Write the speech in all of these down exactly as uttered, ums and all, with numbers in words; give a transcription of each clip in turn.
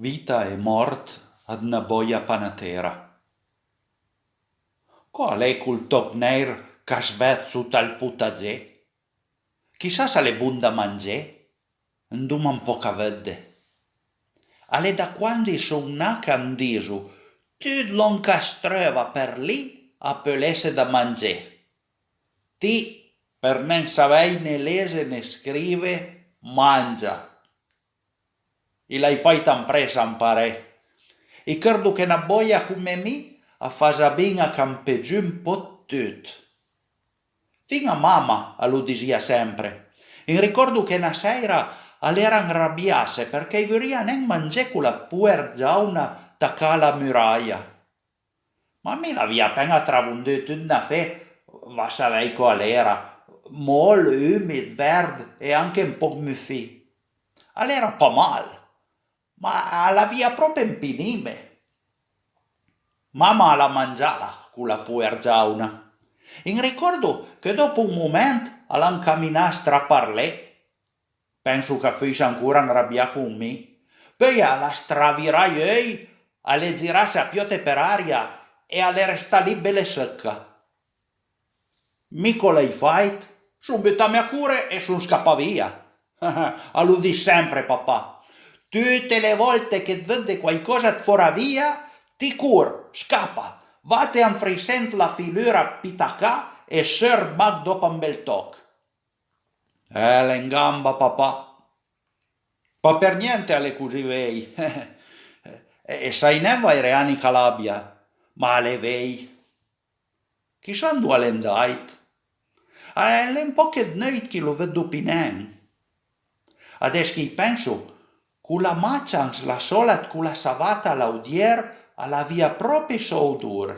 Vita e mòrt ëd na bòja panatera. Còs a l'é col tòch nèir ch'as ved sot al potagé? Chissà s'a l'é bon da mangé? Andoma un pòch a vëdde. A l'é da quandi son nà ch'am diso: tut lòn ch'as treuva për lì a peul esse da mangé. Ti, për nen savèj né lese né scrive, mangia. I l'hai fàit ampressa a amparé. I chërdo che na bòja come mi a fasa bin a campé giù un pò 'd tut. Fin-a mama a lo disìa sempre. I m'ricòrdo che na sèira a l'era anrabiasse përchè i vorìa nen mangé cola poer giàuna tacà a la muraja. Ma mi l'avìa apen-a travondù tut na fe, va savèj còs a l'era, mòl, ùmid, verd e anche un pòch mufì. A l'era pa mal, ma a l'avìa pròpi un pì nime. Mama a l'ha mangiala cola poer giàuna. I m'ricòrdo che dòpo un moment a l'ha ancaminà a straparlé. Penso ch'a fussa ancora anrabià con mi. Peui a l'ha stravirà j'euj, a l'é girasse a piòte për aria e a l'é restà lì bele sëcca. Mi còs l'hai fàit? Son butame a core e son scapà via. A lo dis sempre papà. Tute le vòlte che 't vëdde quaicòsa 'd fòra via, ti cor, scapa, vate a anfrissé ant la filura pì tacà e seurt mach dòp un bel tòch. Eh, l'é an gamba, papà. Pa për gnente a l'é così vej. E, e sai nen vaire ani ch'a l'abia, ma a l'é vej. Chissà andoa a l'é andàit. A l'é un pòch ëd neuit ch'i lo vëddo pì nen. Adess ch'i penso, cola macia an sla sòla ëd cola savata a l'audier a l'avìa pròpi sò odor.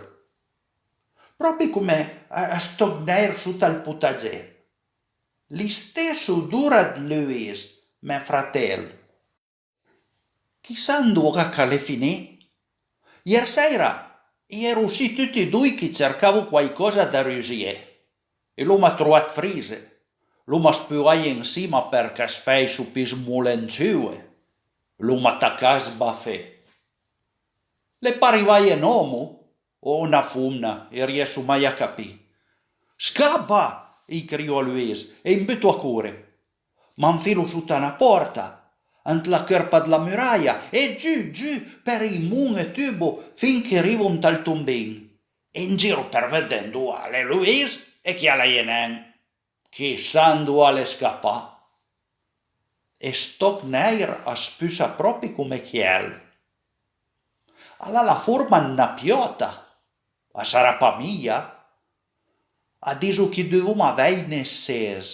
Pròpi come a, a sto nèir sot al potagé. L'istess odor ëd Luis, mè fratel. Chissà andoa ch'a l'é finì. Ier sèira i ero sì tuti doi ch'i cercavo quaicòsa da rusié. E l'oma troà 'd frise. L'oma spuaje ansima për ch'as fèisso pì smolenciue. L'oma tacà a sbafé. L'é pa rivaje n'òmo? O na fomna, i riesso mai a capì. Scapa! I crio a Luis e i m'buto a core. M'anfilo sota na pòrta, ant la chërpa dla muraja e giù, giù, për ij mon e tubo, fin ch'i rivo ant ël tombin. E an giro për vëdde andoa a l'é Luis e chi a l'é nen. Chissà andoa a l'é scapà. E st'òch nèir a spussa pròpi come chiel. A l'ha la forma ëd na piòta. A sarà pa mia? A diso ch'i dovoma vèjne ses.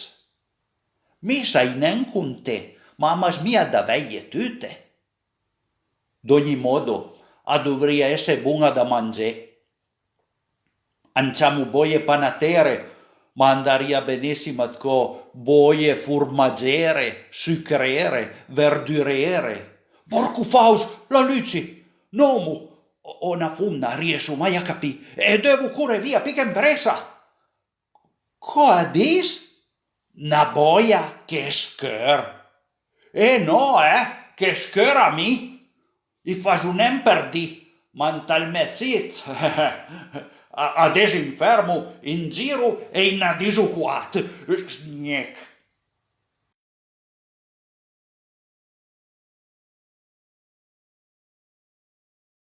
Mi sai nen conté, ma a m'asmija da vèjle tute. D'ogni mòdo, a dovrìa esse bon-a da mangé. An ciamo bòje panatere, ma a andarìa benissim ëdcò bòje formagere, sucrere, verdurere. Pòrco fàuss, la luci! N'òmo o, o na fomna, riesso mai a capì, e deuvo core via pì che an pressa! Còsa a dis? Na bòja ch'a scheur? Eh nò, eh, ch'a scheur a mi! I faso nen për di, ma ant ël mè cit a, a desinfermo, i an giro e i na diso quat. Gnech.